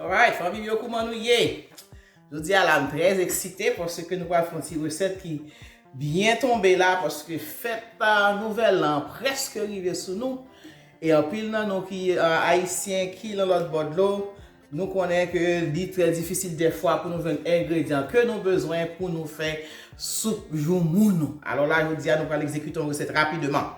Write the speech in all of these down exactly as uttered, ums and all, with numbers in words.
Alright, fanmi m yo, kouman nou ye? Jodi a la, m trè eksite paske nou pral fè yon ti resèt ki byen tonbe la, paske fèt a, nouvèl an prèske rive sou nou. E anpil nan nou ki, a, ayisyen ki nan lòt bò dlo, nou konnen ke li trè difisil dèfwa pou nou jwenn engredyan ke nou bezwen pou nou fè soup joumou nou. Alò la, jodi a, nou pral egzekite yon resèt rapidman.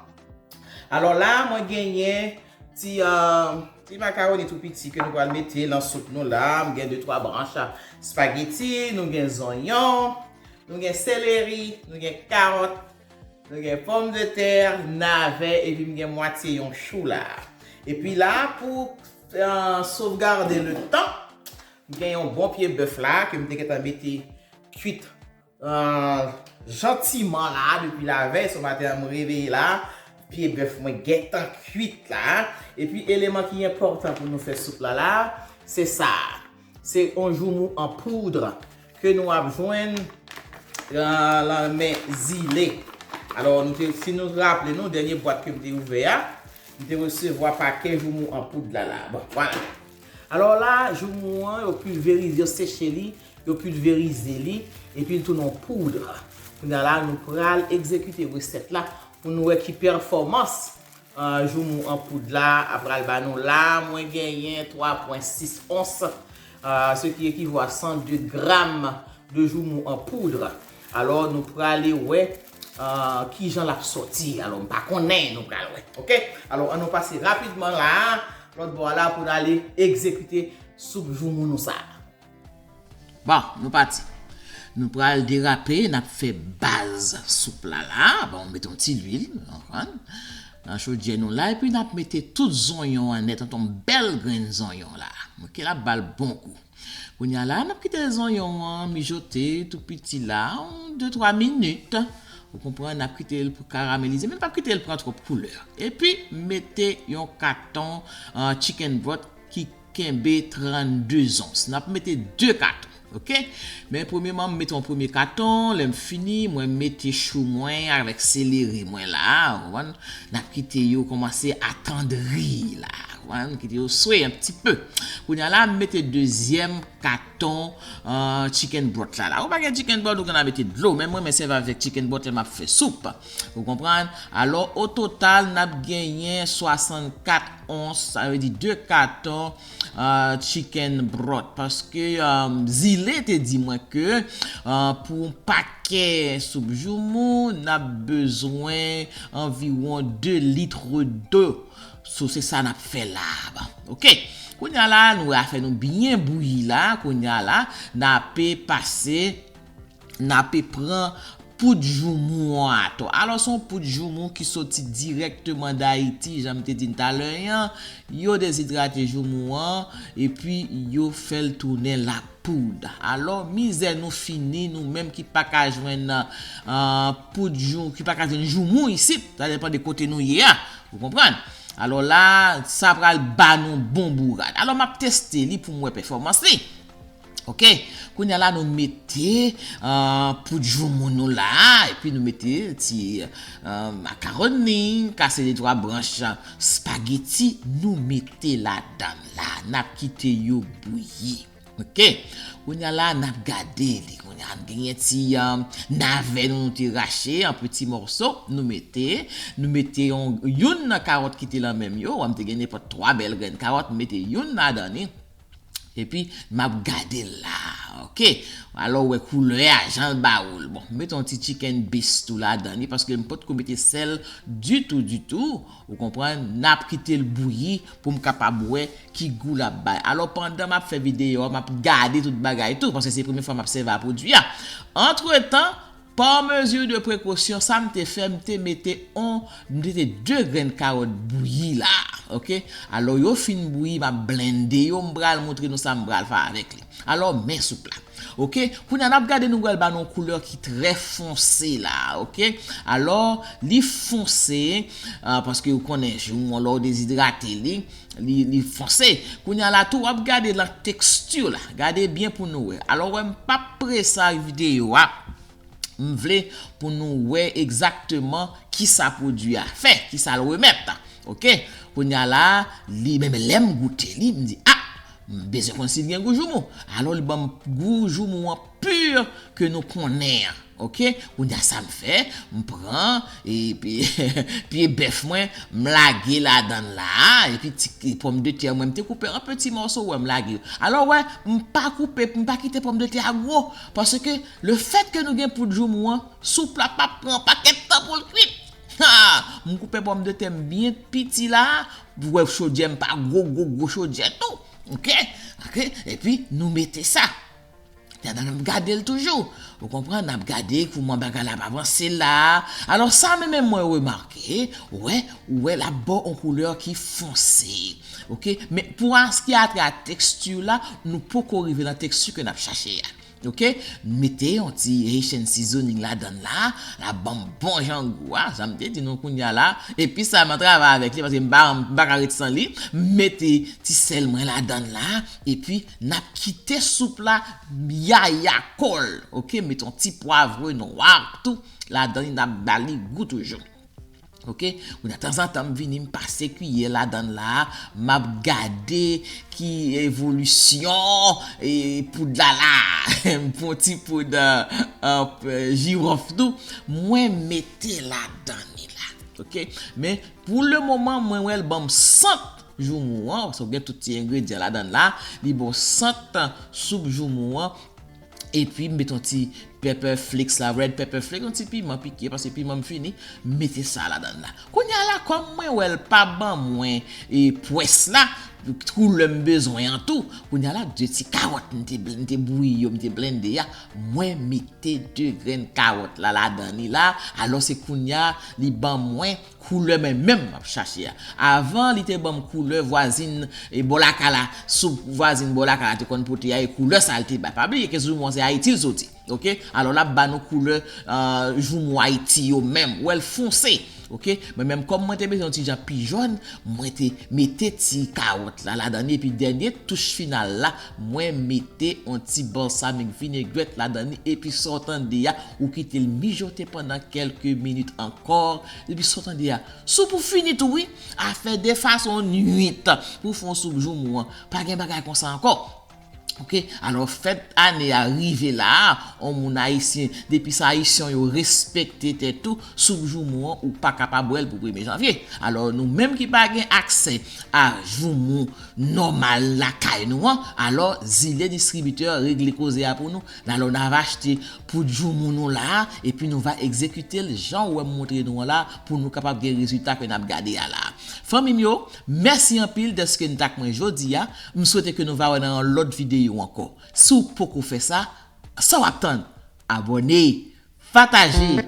Alò la, mwen genyen ti, a, ti makawoni tou piti ke nou pral mete nan soup nou la. M gen de twa branch spaghetti, nou gen zonyon, nou gen seleri, nou gen kawòt, nou gen pòmdetè, navè, epi m gen mwatye yon chou la. Epi la, pou, a, sovgade le tan, m gen yon bon pye bèf la ke m te gentan mete kwit, a, jantiman la, depi lavèy, se maten an m reveye la, pye bèf mwen gentan kwit la. Epi eleman ki enpòtan pou nou fè soup la la, se sa. Se yon joumou an poud ke nou ap jwenn, a, nan men Zile. Alò, nou te, si nou raple nou, dènye bwat ke m te ouvè a, m te resevwa pakè joumou an poud la la. Bon, vwala. Alò la, joumou an, yo pilverize, yo seche li, yo pilverize li, epi l tounen yon poud. Kounye a la, nou pral egzekite resèt la pou nou wè ki pèfòmans, a, joumou an poud la ap pral ba nou la. Mwen genyen twa pwen sis ons, a, ce qui équivaut à cent deux gram de joumou an poud. Alò, nou prale wè, a, kijan l ap sòti. Alò, m pa konnen, nou pral wè. Oke? Alò, ann nou pase rapidman la, lòt bò a la, pou n ale egzekite soup joumou nou sa. Bon, nou pati. Nou pral derape, n ap fè baz soup la la. Bon, mete yon ti lwil, w konprann? Nan chodyè nou la, epi n ap mete tout zonyon an nèt, yon bèl grenn zonyon la. Oke, l ap ba l bon gou. Kounye a la, n ap kite zonyon an mijote tou piti la, yon de twa minit. Ou konprann, n ap kite l pou karamelize, men n p ap kite l pran twòp koulè. Epi, mete yon katon, a, chicken broth ki kenbe trannde zons. N ap mete de katon, oke? Men premyeman, m mete yon premye katon, lè m fini, mwen mete chou mwen avèk seleri mwen la, ou konprann? N ap kite yo kòmanse atandri la, ou konprann? Kite yo swe yon ti pe. Kounye a la, m mete dezyèm katon, a, chicken broth la la. Ou pa gen chicken broth, ou konn mete dlo, men mwen, mwen sèvi avèk chicken broth lè m ap fè soup. Ou konprann? Alò, o total, n ap genyen swasannkat ons, sa vle di de katon, a, chicken broth. Paske, a, Zile te di mwen ke, a, pou yon pakè soup joumou, n ap bezwen anviwon de lit dlo. So, se sa n ap fè la. Bon, oke. Kounye a la, nou wè afè nou byen bouyi la. Kounye a la, n ape pase, n ape pran poud joumou an atò. Alò, se yon poud joumou ki soti dirèkteman d Ayiti, jan m te di n talè an. Yo dezidrate joumou an, epi yo fè l tounen lapoud. Alò, mizè nou fini, nou menm ki pa ka jwenn, a, poud jou-, ki pa ka jwenn joumou isit, sa depann de kote nou ye a. Ou konprann? Alò la, sa pral ba nou bon bourad. Alò, m ap teste li pou m wè pèfòmans li. Oke, kounye a la, nou mete, a, poud joumou nou la, epi nou mete ti, a, makawoni, kase de twa branch spaghetti, nou mete ladan l la. N ap kite yo bouyi. Oke, kounye a la, n ap gade li. Kounye a, m genyen ti, a, navè nou, nou te rache an peti mòso, nou mete, nou mete yon, youn nan kawòt ki te lan men m yo, wè m te gen nenpòt twa bèl grenn kawòt, m mete youn ladan li. Epi, m ap gade l la, oke? Alò, w wè koulè a, jan l ba ou l. Bon, m mete yon ti chicken base tou ladan li, paske m potko mete sèl ditou, ditou. Ou konprann? N ap kite l bouyi pou m kapab wè ki gou l ap bay. Alò, pandan m ap fè videyo a, m ap gade tout bagay tou, paske se premye fwa m ap sèvi a pwodui a. Antretan, par mesure de précaution, sa m te fè, m te mete on, m te mete de grenn kawòt bouyi la, oke? Alò, yo fin bouyi, m ap blende yo, m pral montre nou sa m pral fè avèk li. Alò, men soup la. Oke? Kounye a, n ap gade, nou pral ba nou koulè ki trè fonse la, oke? Alò, li fonse, a, paske ou konnen, joumou an, lè w dezidrate li, li, li fonse. Kounye a la tou, w ap gade lan teksti la. Gade byen pou nou wè. Alò, wè, m p ap prese ak videyo a. M vle pou nou wè egzakteman kisa pwodui a fè, kisa l remèt. Oke? Kounye a la, li, men, men lè m goute li, m di, a, M bezwen konn si l gen gou joumou. Alò, li ban m gou joumou an pur ke nou konnen an. Oke? Kounye a, sa m fè, m pran, epi, pye bèf mwen, m lage ladan l la, epi ti pòmdetè mwen, m te koupe an peti mòso, wè, m lage yo. Alò, wè, m pa koupe, m pa kite pòmdetè a gwo, paske le fèt ke nou gen poud joumou an, soup la p ap pran pakèt tan pou l kwit. Ha! M koupe pòmdetè m byen piti la, wè chodyè m pa gwo, gwo, gwo chodyè tou. Oke? Oke? Epi, nou mete sa. Epi n ap gade l toujou. Ou konprann? N ap gade kouman bagay la ap avanse la. Alò, sa menm mwen remake, wè, ou wè l ap ba w yon koulè ki fonse. Oke? Men pou an se ki a trè a teksti la, nou poko rive nan teksti ke n ap chache a. Oke? Mete yon ti Haitian seasoning ladan l la, l ap ban m bon jan gou a, sa m te di nou kounye a la. Epi sa, m an travay avèk li, paske m pa, m pa ka ret san li. M mete ti sèl mwen ladan l la, epi n ap kite soup la yaya kò l. Oke? Mete yon ti pwavre nwa tou ladan li, n ap ba li gou toujou. Oke? Kounye a, tanzantan, m vini, m pase kiyè ladan l la, m ap gade ki evolisyon, e, poud la la. M pran ti poud, e, e, jiwòf tou. Mwen mete ladan li la. Oke? Men, pou le moman, mwen wè l ban m sant joumou an, paske w gen tout ti engredyan ladan l la, li ba w sant soup joumou an, epi m met yon ti pepper flakes la, red pepper flakes, yon ti piman pike, paske piman m fini, m mete sa ladan l la. Kounye a la, kòm mwen wè l pa ban mwen, e, pwès la, koulè m bezwen an tou, kounye a la, de ti kawòt m te, m te bouyi yo, m te blende a, mwen mete de grenn kawòt la ladan li la, alò se kounye a, li ban mwen koulè mwen menm m ap chache a. Avan, li te ban m koulè vwazin, e, bò lakay la, soup vwazin bò lakay la te konn pote a, e koulè sa l te bay. Pa bliye ke joumou an se Ayiti l soti. Oke? Alò, l ap ba nou koulè, e, joumou Ayiti yo menm. Wè l fonse. Oke? Mwen menm, kòm mwen te bezwen yon ti jan pi jòn, mwen te mete ti kawòt la ladan li, epi dènye touch final la, mwen mete yon ti balsamic vinaigrette ladan li, epi sa w tande a, ou kite l mijote pandan kèlke minit ankò, epi sa w tande a, soup ou fini tou wi. Afè de fason nwit pou fè yon soup joumou an. Pa gen bagay konsa ankò. Oke, alò fèt ane a rive la a, on moun ayisyen, depi se ayisyen yo respekte tèt ou, soup joumou an, ou pa kapab wè l pou premye janvye. Alò nou menm ki pa gen aksè a joumou nòmal lakay nou an, alò Zile Distribitè regle koze a pou nou. Alò n ap achte poud joumou nou la a, epi nou va egzekite l jan w wè m montre nou an la, pou nou kapab gen rezilta ke n ap gade a la a. Fanmi m yo, mèsi anpil dèske n t ak mwen jodi a. M swete ke nou va wè nan yon lòt videyo ankò. Si w poko fè sa, sa w ap tann? Abòne, pataje,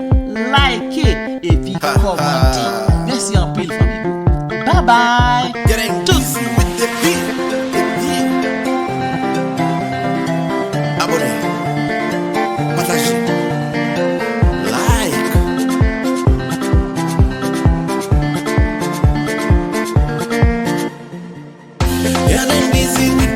like, epi kòmante. Mèsi anpil, fanmi m yo. Bye bye! Tout. Abòne, pataje, like. Girl, I'm busy with